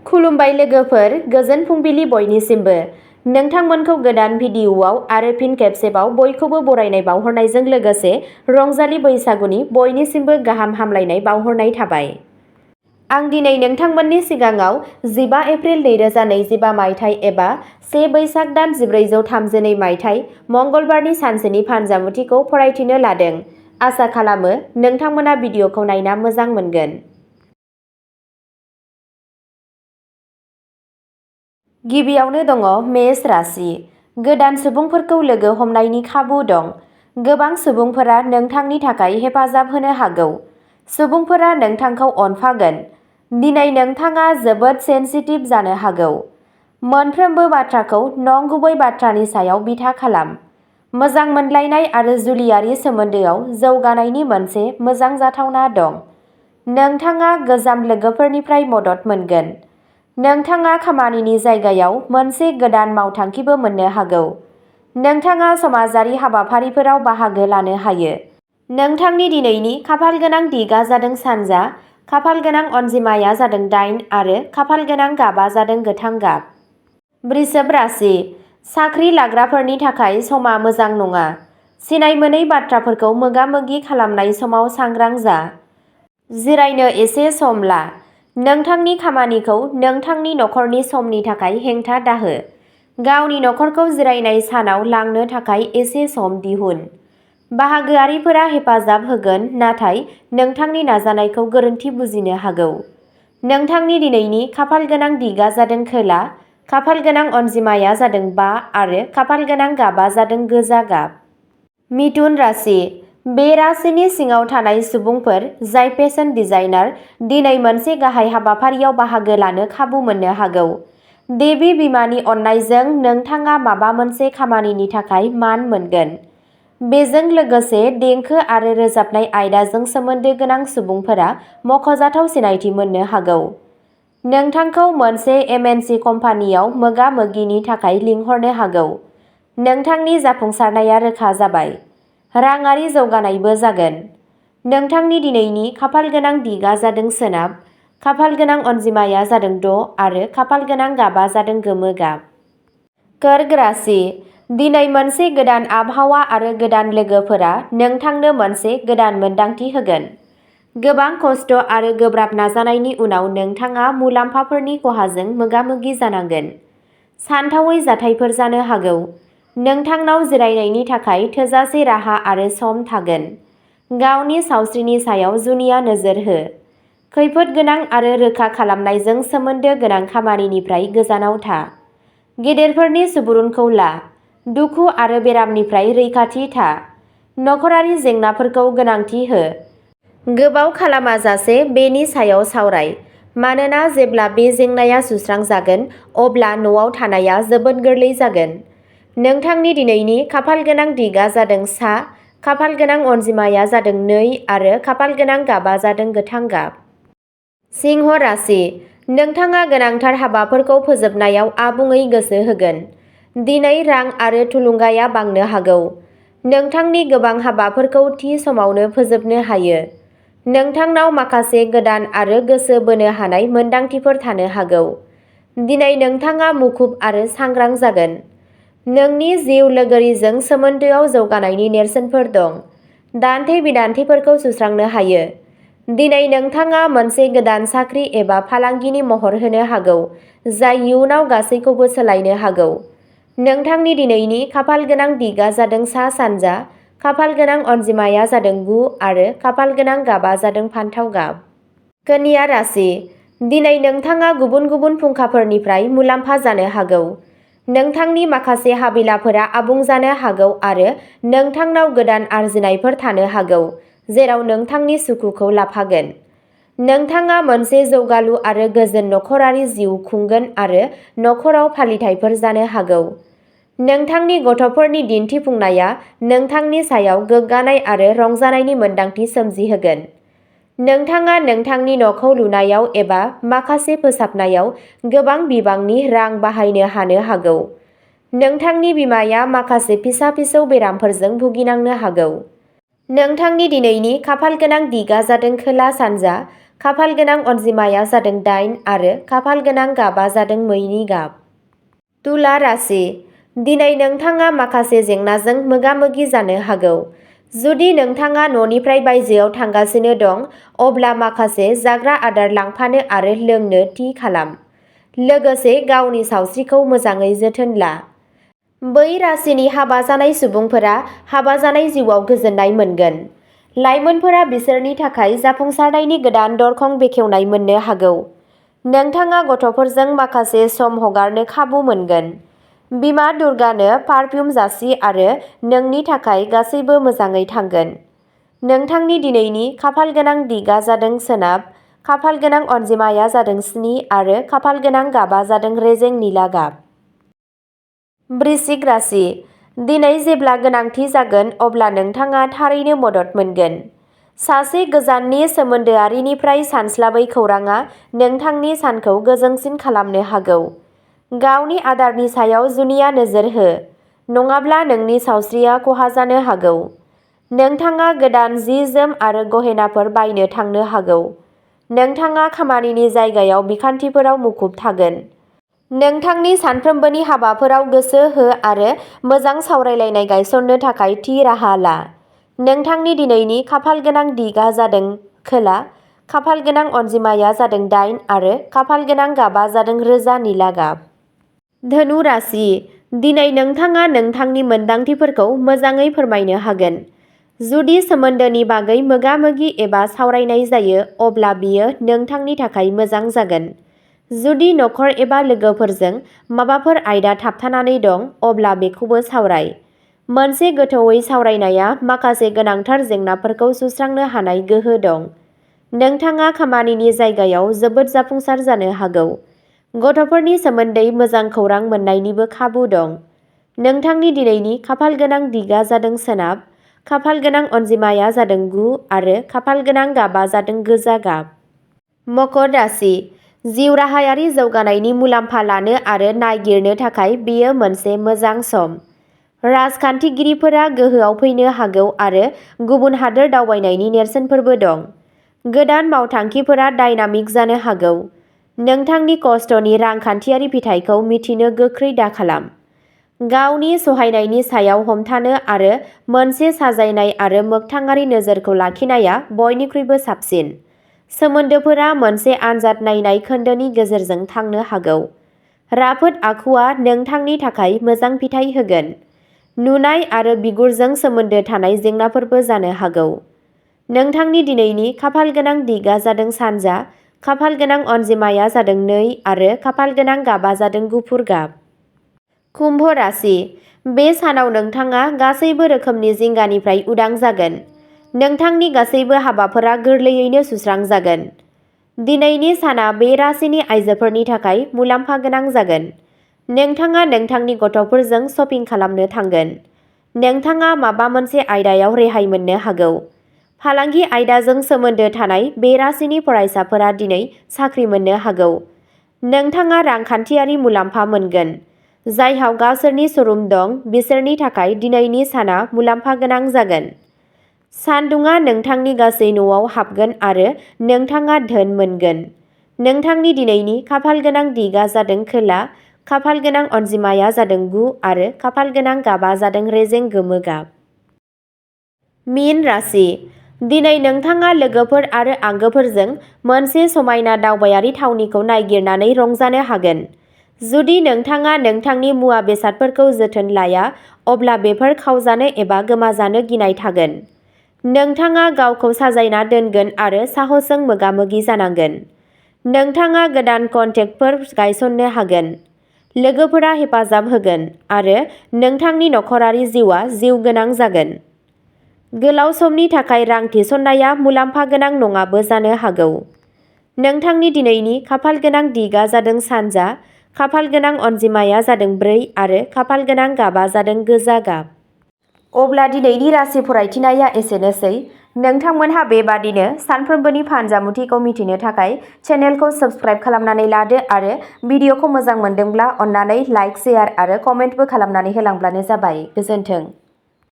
खुलुमबाय लोगोफोर, गोजोन फुंबिलि बयनिसिमबो। नोंथांमोनखौ गोदान भिडिअ'आव आरो फिन खेबसेबाव बयखौबो बरायनाय बावहरनायजों लोगोसे रंजालि बैसागुनि बयनिसिमबो गाहाम हामलायनाय बावहरनाय थाबाय। आं दिनै नोंथांमोननि सिगाङाव 15 एप्रिल 2025 मायथाइ एबा 1 बैसाग दान 1432 मायथाइ मंगलबारनि सानसेनि फानजामुथिखौ फरायथिनो लादों। आसा खालामो नोंथांमोना भिडिअ'खौ नायना मोजां मोनगोन। गिबियावनो दङ मेष राशि। गोदान सुबुंफोरखौ लोगो हमनायनि खाबु दं। गोबां सुबुंफोरा नोंथांनि थाखाय हेफाजाब होनो हागौ। सुबुंफोरा नोंथांखौ अनफागोन। दिनै नोंथाङा जोबोद सेनसिटिभ जानो हागौ। मोनफ्रोमबो बाथ्राखौ नंगुबै बाथ्रानि सायाव बिथा खालाम। मोजां मोनलायनाय आरो जुलियारि सोमोन्दोआव जौगानायनि मोनसे मोजां जाथावना दं। नोंथाङा गोजाम लोगोफोरनिफ्राय मदद मोनगोन। नोंथाङा खामानिनि जायगायाव मोनसे गोदान मावथांखिबो मोननो हागौ। नोंथाङा समाजारि हाबाफारिफोराव बाहागो लानो हायो। नोंथांनि दिनैनि खाफालगोनां दिगा जादों सानजा, खाफालगोनां अनजिमाया जादों 8 आरो खाफालगोनां गाबा जादों गोथां गाब। वृषभ राशि। साख्रि लाग्राफोरनि थाखाय समा मोजां नङा। सिनाय मोनै बाथ्राफोरखौ मोगा-मोगि खालामनाय समाव सांग्रां जा। जिरायनो एसे सम ला। नोंथांनि खामानिखौ नोंथांनि नखरनि समनि थाखाय हेंथा दाहो। गावनि नखरखौ जिरायनाय सानाव लांनो थाखाय एसे सम दिहुन। बाहागोआरिफोरा हेफाजाब होगोन नाथाय नोंथांनि नाजानायखौ गोरोन्थि बुजिनो हागौ। नोंथांनि दिनैनि खाफालगोनां दिगा जादों खोला, खाफालगोनां अनजिमाया जादों 5 आरो खाफालगोनां गाबा जादों गोजा गाब। मिथुन राशि। बे राशिनि सिङाव थानाय सुबुंफोर जाय फेशन डिजाइनार, दिनै मोनसे गाहाय हाबाफारियाव बाहागो लानो खाबु मोननो हागौ। देबी बिमानि अननायजों नोंथाङा माबा मोनसे खामानिनि थाखाय मान मोनगोन। बेजों लोगोसे देंखो आरो रोजाबनाय आयदाजों सोमोन्दो गोनां सुबुंफोरा मख'जाथाव सिनायथि मोननो हागौ। नोंथांखौ मोनसे एमएनसि कम्पानियाव मोगा-मोगिनि थाखाय लिंहरनो हागौ। नोंथांनि जाफुंसारनाया रोखा जाबाय। राङारि जौगानायबो जागोन। नोंथांनि दिनैनि खाफालगोनां दिगा जादों सोनाब, खाफालगोनां अनजिमाया जादों 6 आरो खाफालगोनां गाबा जादों गोमो गाब। कर्क राशि। दिनै मोनसे गोदान आबहावा आरो गोदान लोगोफोरा नोंथांनो मोनसे गोदान मोनदांथि होगोन। गोबां खस्थ' आरो गोब्राब नाजानायनि उनाव नोंथाङा मुलाम्फाफोरनि खहाजों मोगा-मोगि जानांगोन। सानथावै जाथायफोर जानो हागौ। नोंथांनाव जिरायनायनि थाखाय थोजासे राहा आरो सम थागोन। गावनि सावस्रिनि सायाव जुनिया नोजोर हो। खैफोद गोनां आरो रोखा खालामनायजों सोमोन्दो गोनां खामानिनिफ्राय गोजानाव था। गेदेरफोरनि सुबुरुनखौ ला। दुखु आरो बेरामनिफ्राय रैखाथि था। नखरारि जेंनाफोरखौ गोनांथि हो। गोबाव खालामाजासे बेनि सायाव सावराय। मानोना जेब्ला बे जेंनाया सुस्रांजागोन अब्ला न'आव थानाया जोबोद गोरलै जागोन। नोंथांनि दिनैनि खाफालगोनां दिगा जादों सा, खाफालगोनां अनजिमाया जादों 2 आरो खाफालगोनां गाबा जादों गोथां गाब। सिंह राशि। नोंथाङा गोनांथार हाबाफोरखौ फोजोबनायाव आबुङै गोसो होगोन। दिनै रां आरो थुलुंगाया बांनो हागौ। नोंथांनि गोबां हाबाफोरखौ थि समावनो फोजोबनो हायो। नोंथांनाव माखासे गोदान आरो गोसो बोनो हानाय मोनदांथिफोर थानो हागौ। दिनै नोंथाङा मुखुब आरो सांग्रां जागोन। नोंनि जिउ लोगोरिजों सोमोन्दोआव जौगानायनि नेरसोनफोर दं। दान्थे-बिदान्थेफोरखौ सुस्रांनो हायो। दिनै नोंथाङा मोनसे गोदान साख्रि एबा फालांगिनि महर होनो हागौ जाय इयुनाव गासैखौबो सोलायनो हागौ। नोंथांनि दिनैनि खाफालगोनां दिगा जादों सा-सानजा, खाफालगोनां अनजिमाया जादों 9 आरो खाफालगोनां गाबा जादों फान्थाव गाब। कन्या राशि। दिनै नोंथाङा गुबुन गुबुन फुंखाफोरनिफ्राय मुलाम्फा जानो हागौ। नोंथांनि माखासे हाबिलाफोरा आबुं जानो हागौ आरो नोंथांनाव गोदान आरजिनायफोर थानो हागौ जेराव नोंथांनि सुखुखौ लाफागोन। नोंथाङा मोनसे जौगालु आरो गोजोन नखरारि जिउ खुंगोन आरो नखराव फालिथायफोर जानो हागौ। नोंथांनि गथ'फोरनि दिन्थिफुंनाया नोंथांनि सायाव गोग्गानाय आरो रंजानायनि मोन्दांथि सोमजिहोगोन। नोंथाङा नोंथांनि न'खौ लुनायाव एबा माखासे फोसाबनायाव गोबां बिबांनि रां बाहायनो हानो हागौ। नोंथांनि बिमाया माखासे फिसा-फिसौ बेरामफोरजों भुगिनांनो हागौ। नोंथांनि दिनैनि खाफालगोनां दिगा जादों खोला-सानजा, खाफाल गोनां अनजिमाया जादों 8 आरो खाफाल गोनां गाबा जादों मैनि गाब। तुला राशि। दिनै नोंथाङा माखासे जेंनाजों मोगा-मोगि जानो हागौ। जुदि नोंथाङा न'निफ्राय बायजोआव थांगासिनो दं, अब्ला माखासे जाग्रा आदार लांफानो आरो लोंनो थि खालाम। लोगोसे गावनि सावस्रिखौ मोजाङै जोथोन ला। बै राशिनि हाबा जानाय सुबुंफोरा हाबा जानाय जिउआव गोजोननाय मोनगोन। लाइमोनफोरा बिसोरनि थाखाय जाफुंसारनायनि गोदान दरखं बेखेवनाय मोननो हागौ। नोंथाङा गथ'फोरजों माखासे सम हगारनो खाबु मोनगोन। बिमा दुर्गानो पारफिउम जासि आरो नोंनि थाखाय गासैबो मोजाङै थांगोन। नोंथांनि दिनैनि खाफाल गोनां दिगा जादों सोनाब, खाफाल गोनां अनजिमाया जादों 7 आरो खाफाल गोनां गाबा जादों रेजें निला गाब। वृश्चिक राशि। दिनै जेब्ला गोनांथि जागोन अब्ला नोंथाङा थारैनो मदद मोनगोन। सासे गोजाननि सोमोन्दोआरिनिफ्राय सानस्लाबै खौरांआ नोंथांनि सानखौ गोजोंसिन खालामनो हागौ। गावनि आदारनि सायाव जुनिया नोजोर हो, नङाब्ला नोंनि सावस्रिया खहा जानो हागौ। नोंथाङा गोदान जि-जोम आरो गहेनाफोर बायनो थांनो हागौ। नोंथाङा खामानिनि जायगायाव बिखान्थिफोराव मुखुब थागोन। नोंथांनि सानफ्रोमबोनि हाबाफोराव गोसो हो आरो मोजां सावरायलायनाय गायसननो थाखाय थि राहा ला। नोंथांनि दिनैनि खाफाल गोनां दिगा जादों खोला, खाफाल गोनां अनजिमाया जादों 8 आरो खाफाल गोनां गाबा जादों रोजा निला गाब। धनु राशि। दिनै नोंथाङा नोंथांनि मोनदांथिफोरखौ मोजाङै फोरमायनो हागोन। जुदि सोमोन्दोनि बागै मोगा-मोगि एबा सावरायनाय जायो, अब्ला बियो नोंथांनि थाखाय मोजां जागोन। जुदि नखर एबा लोगोफोरजों माबाफोर आयदा थाबथानानै दं, अब्ला बेखौबो सावराय। मोनसे गोथौवै सावरायनाया माखासे गोनांथार जेंनाफोरखौ सुस्रांनो हानाय गोहो दं। नोंथाङा खामानिनि जायगायाव जोबोद जाफुंसार जानो हागौ। गथ'फोरनि सोमोन्दै मोजां खौरां मोन्नायनिबो खाबु दं। नोंथांनि दिनैनि खाफाल गोनां दिगा जादों सोनाब, खाफाल गोनां अनजिमाया जादों 9 आरो खाफाल गोनां गाबा जादों गोजा गाब। मकर राशि। जिउ राहायारि जौगानायनि मुलाम्फा लानो आरो नागिरनो थाखाय बेयो मोनसे मोजां सम। राजखान्थिगिरिफोरा गोहोआव फैनो हागौ आरो गुबुन हादोर दावबायनायनि नेरसोनफोरबो दं। गोदान मावथांखिफोरा डायनामिक जानो हागौ। नोंथांनि खस्थ'नि रांखान्थियारि फिथायखौ मिथिनो गोख्रै दाखालाम। गावनि सहायनायनि सायाव हमथानो आरो मोनसे साजायनाय आरो मोगथाङारि नोजोरखौ लाखिनाया बयनिख्रुइबो साबसिन। सोमोन्दोफोरा मोनसे आनजाद नायनाय खोन्दोनि गेजेरजों थांनो हागौ। राफोद आखुआ नोंथांनि थाखाय मोजां फिथाय होगोन। नुनाय आरो बिगुरजों सोमोन्दो थानाय जेंनाफोरबो जानो हागौ। नोंथांनि दिनैनि खाफाल गोनां दिगा जादों सानजा, खाफाल गोनां अनजिमाया जादों 2 आरो खाफाल गोनां गाबा जादों गुफुर गाब। कुम्भ राशि। बे सानाव नोंथाङा गासैबो रोखोमनि जिंगानिफ्राय उदां जागोन। नोंथांनि गासैबो हाबाफोरा गोरलैयैनो सुस्रांजागोन। दिनैनि साना बे राशिनि आइजोफोरनि थाखाय मुलाम्फा गोनां जागोन। नोंथाङा नोंथांनि गथ'फोरजों शपिं खालामनो थांगोन। नोंथाङा माबा मोनसे आयदायाव रेहाय मोननो हागौ। फालांगि आयदाजों सोमोन्दो थानाय बे राशिनि फरायसाफोरा दिनै साख्रि मोननो हागौ। नोंथाङा रांखान्थियारि मुलाम्फा मोनगोन। जायहा गावसोरनि श'रुम दं, बिसोरनि थाखाय दिनैनि साना मुलाम्फा गोनां जागोन। सानदुङा नोंथांनि गासै न'आव हाबगोन आरो नोंथाङा धोन मोनगोन। नोंथांनि दिनैनि खाफाल गोनां दिगा जादों खोला, खाफाल गोनां अनजिमाया जादों 9 आरो खाफाल गोनां गाबा जादों रेजें गोमो गाब। मीन राशि। दिनै नोंथाङा लोगोफोर आरो आंगोफोरजों मोनसे समायना दावबायारि थावनिखौ नागिरनानै रंजानो हागोन। जुदि नोंथाङा नोंथांनि मुवा बेसादफोरखौ जोथोन लाया, अब्ला बेफोर खावजानो एबा गोमाजानो गिनाय थागोन। नोंथाङा गावखौ साजायना दोनगोन आरो साहसजों मोगा-मोगि जानांगोन। नोंथाङा गोदान कन्टेक्टफोर गायसननो हागोन। लोगोफोरा हेफाजाब होगोन आरो नोंथांनि नखरारि जिउआ जिउगोनां जागोन। गोलाव समनि थाखाय रां थिसननाया मुलाम्फा गोनां नङाबो जानो हागौ। नोंथांनि दिनैनि खाफाल गोनां दिगा जादों सानजा, खाफाल गोनां अनजिमाया जादों 4 आरो खाफाल गोनां गाबा जादों गोजा गाब। अब्ला दिनैनि राशि फरायथिनाया एसेनोसै। नोंथांमोनहा बेबादिनो सानफ्रोमबोनि फानजामुथिखौ मिथिनो थाखाय चेनेलखौ साबस्क्राइब खालामनानै लादो आरो भिडिअखौ मोजां मोनदोंब्ला अन्नानै लाइक, शेयार आरो कमेन्टबो खालामनानै होलांब्लानो जाबाय। गोजोन्थों।